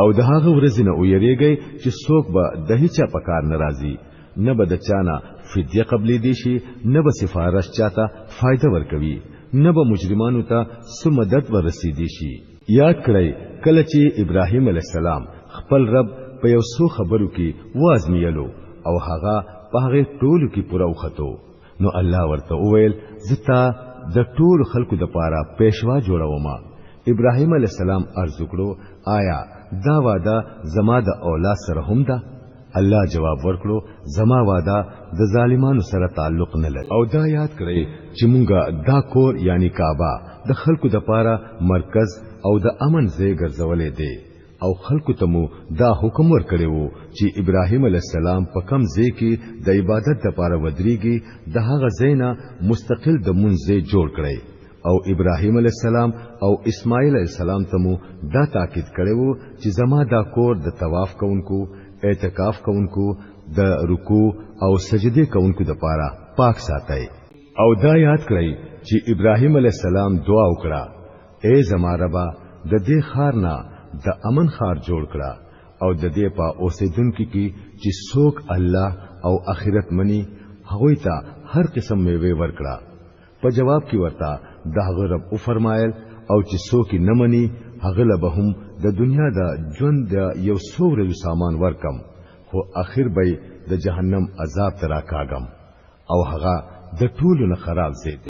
او د هغه ورځې نه ویریږئ چې څوک به د هیچا په کار نه راځي، نه به د چا نه فدیه قبلېدی شي، نه به سفارش چاته فایده ورکوي، نه به مجرمانو ته څه مدد ورسېدی شي. یاد کړئ کله چې ابراهیم علیه السلام خپل رب په یو څو خبرو کې وازمیلو او هغه په هغې ټولو کې پوره وختو، نو الله ورته وویل زه تا د ټولو خلکو د پاره پېشوا جوړوم. ابراهیم علیه السلام عرض وکړو آیا دا وعده زما د اولاد سره هم ده؟ الله جواب ورکړو زما وعده د ظالمانو سره تعلق نه لري. او دا یاد کړئ چې مونږه دا کور یعنی کعبه د خلکو د پاره مرکز او د امن ځای ګرځولې دی، او خلکو ته مو دا حکم ورکړی وو چې ابراهیم علیه السلام په کم ځای کې د عبادت لپاره ودرېږي د هغه ځای نه مستقل د مونځ ځای جوړ کړئ. او ابراهیم علیه السلام او اسماعیل علیه السلام ته مو دا تاکید کړی وو چې زما دا کور د طواف کوونکو، اعتکاف کوونکو، د رکوع او سجدې کوونکو دپاره پاک ساتئ. او دا یاد کړئ چې ابراهیم علیه السلام دعا وکړه، ای زما ربه د دې ښار نه د امن ښار جوړ کړه، او د دې په اوسېدونکو کې چې څوک الله او آخرت مني هغوی ته هر قسم میوې ورکړه. په جواب کې ورته د هغه رب وفرمایل او چې څوک نه مني هغه له به هم د دنیا د ژوند د یو څو ورځو سامان ورکم، خو اخر به د جهنم عذاب ته راکاږم، او هغه د ټولو نه خراب ځای دی.